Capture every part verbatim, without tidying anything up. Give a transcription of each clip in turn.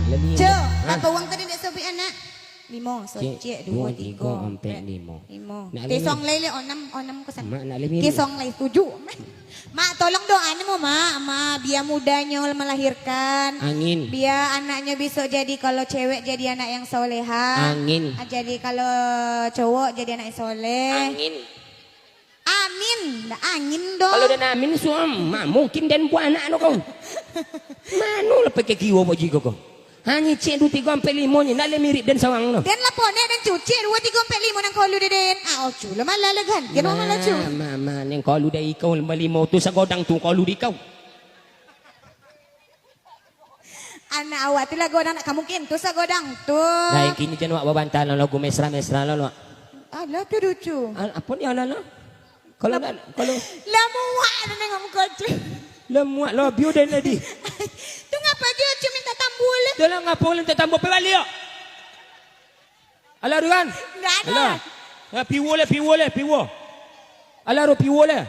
Cuk, ha? Bara uang tadi dek sobiak anak? Limo, socek, duo, tigo, ampek, limo. Limo. Nak lai. Kisong lai le, onam, onam ko san. Mak, nak lai minum? Kisong lai, tujuh. Mak, tolong doa ni mo, Mak. Mak, bia mudanyo melahirkan. Angin. Bia anaknyo besok jadi, kalau cewek jadi anak yang soleha. Angin. Ah, jadi kalau cowok jadi anak yang soleh. Angin. Amin. Ndak angin doh. Kalau den amin, suam, ma-, mungkin den buah anak no kau. Mano lah pakai kiwo baju kau, kau? Hanyi cek duo, tigo, ampek, limo nyo, ndak lai mirip den sawang no. Den lah ponek, den cucek duo, tigo, ampek, limo nang kalu dek den. Ah, ocu lah malah lah kan. Kiro malah cu. Ma, ma, ma, nang kalu dek ikau limo tu sagodang tu kalu dek ikau. Anak awak tu lah godang, nak ka mungkin tu sagodang tu. Nah, kini jan awak babantah lah, lagu mesra-mesra lah, Wak. Alah, tu lucu. Al-, apo ni alah, alah? Kalau nak, kalau lah muak nak nengok muka tu. Lah muak lah, biar dah tadi. Tu ngapa dia cuma minta tambah lah? Dah lah, ngapa minta tambah? Pergi balik, yo. Alah, Ruhan. Nggak ada. Alah. Nah, piwo lah, piwo lah, piwo. Alah, Ruh, piwo lah.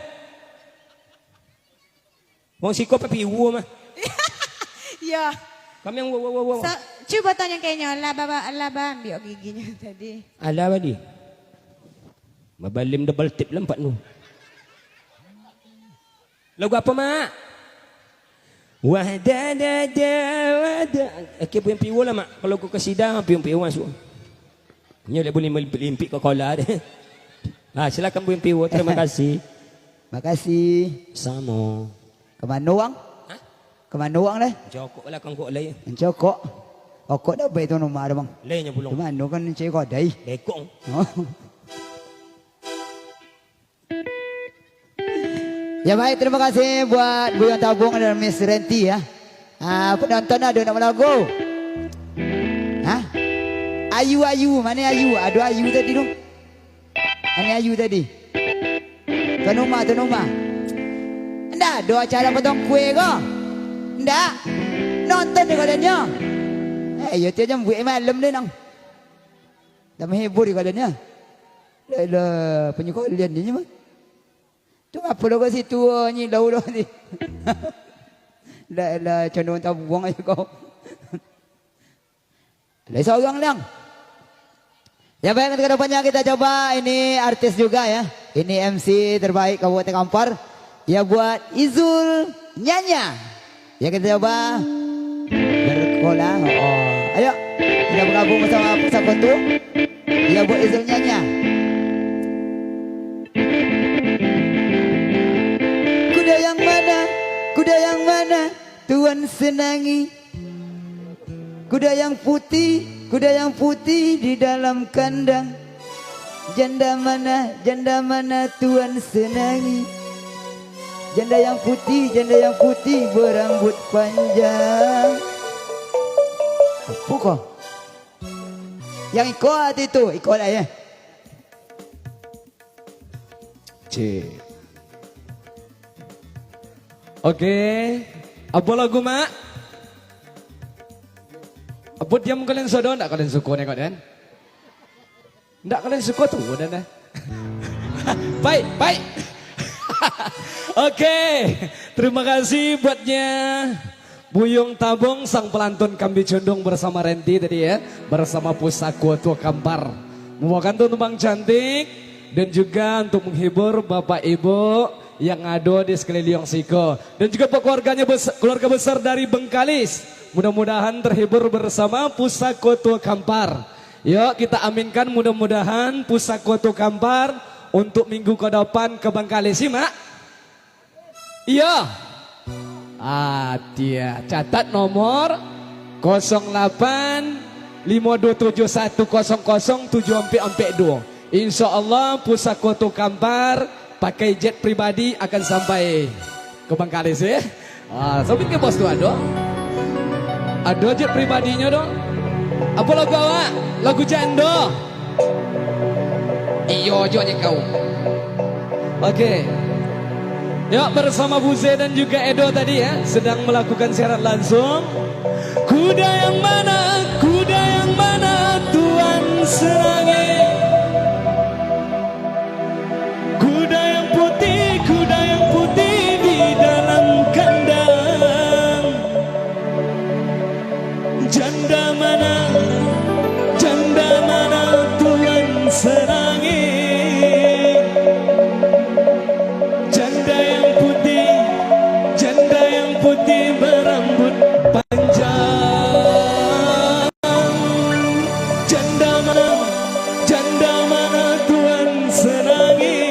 Wong siko papi uwo mah. Iya. Kami yang wo, wo, wo, wo. Sa-, cubo tanyo ka inyo, lah ba, lah ba ambiak giginyo tadi. Alah, badi. Mabalin double tap lah ampek nu. Lagu apo, Mak? Wah, da, da, da, wah, da. Oke, Buyuang Piwo lah, Mak. Kalau lagu kasidah, Buyuang Piwo masuk. Nyo lah buliah malimpik-limpik ka kola deh. Ah, silakan Buyuang Piwo, terima kasih. Makasih. Samo. Ka mano, Bang? Hah? Ka mano, Bang, deh? Jokok lah, kangkok lai. Jokok. Okok dah baik tu nomor ada, Bang. Lai nyo pulang. Ka mano kan cari kodai? Lekong. Oh. Ya baik, terima kasih buat Buyuang Tabung dan Miss Renti ya. Ah, penonton ado nak balagu? Hah? Ayu, Ayu, mano Ayu? Ado Ayu tadi tu. Mano Ayu tadi? Tuan rumah, tuan rumah. Ndak ado acara potong kue ko? Ndak. Nonton di kodanyo. Eh, iyo tiap jam buek malam deh nang. Dah menghibur di kodanyo. Lah, lah, penyukolian ni mah. Tu ngapo lo ka situ, oh, nyilau lo ni. Lah, lah, condong tabuang aja kau. Lah, seorang lang. Ya baik, untuk kedepannya kita coba, ini artis juga ya. Ini M C terbaik Kabupaten Kampar. Ya, buat Izul Nyanya. Ya, kita coba berkola. Oh, ayo, kita bergabung bersama Pusako tu. Ya, buat Izul Nyanya. Kuda yang mana? Kuda yang mana? Tuan senangi. Kuda yang putih, kuda yang putih di dalam kandang. Janda mana, janda mana Tuan senangi? Janda yang putih, janda yang putih berambut panjang. Apo ko? Yang iko hati tu, iko lah ya. Cik. Oke. Apo lagu, Mak? Apo diam kalian sodo, ndak kalian suko nengok den? Ndak kalian suko tu, den, eh? Baik, baik. Oke. Terima kasih buatnya. Buyuang Tabung, sang pelantun Kambing Cundung bersama Renti tadi ya, bersama Pusako Tua Kampar. Membawakan tumbang cantik dan juga untuk menghibur Bapak Ibu yang ado di sekeliling siko. Dan juga buat keluarganya bes-, keluarga besar dari Bengkalis. Mudah-mudahan terhibur bersama Pusako Tua Kampar. Yuk, kita aminkan mudah-mudahan Pusako Tua Kampar untuk minggu ke depan ke Bengkalis, ya, Mak? Iyo. Ah, tia. Catat nomor kosong lapan limo duo tujuh satu kosong kosong tujuh ampek ampek duo. Insya Allah, Pusako Tua Kampar pakai jet pribadi akan sampai ke Bangkalis, eh. Ah, sampai ke bos tu ado. Ado jet pribadinyo doh. Apo lagu awak? Lagu Jando. Iyo jo nyo kau. Oke. Yo, bersama Buze dan juga Edo tadi ya, sedang melakukan siaran langsung. Kuda yang mana, kuda yang mana Tuan senangi? Kuda yang putih, kuda yang putih di dalam kandang. Jan- Janda mana, janda mana Tuan senangi? Janda yang putih, janda yang putih berambut panjang. Janda mana, janda mana Tuan senangi?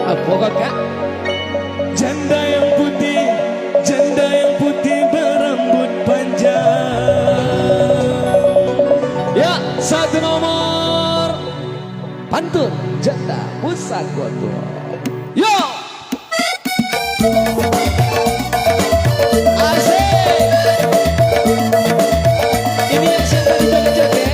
Apo, Kakak? Janda yang putih, janda yang putih berambut panjang. Ya, satu nomor. Pantun janda pusako tua. Yo! Asik! Ini yang siap tadi joget-joget.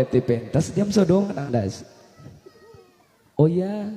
Ti pentas jam sodong andas. Oh ya,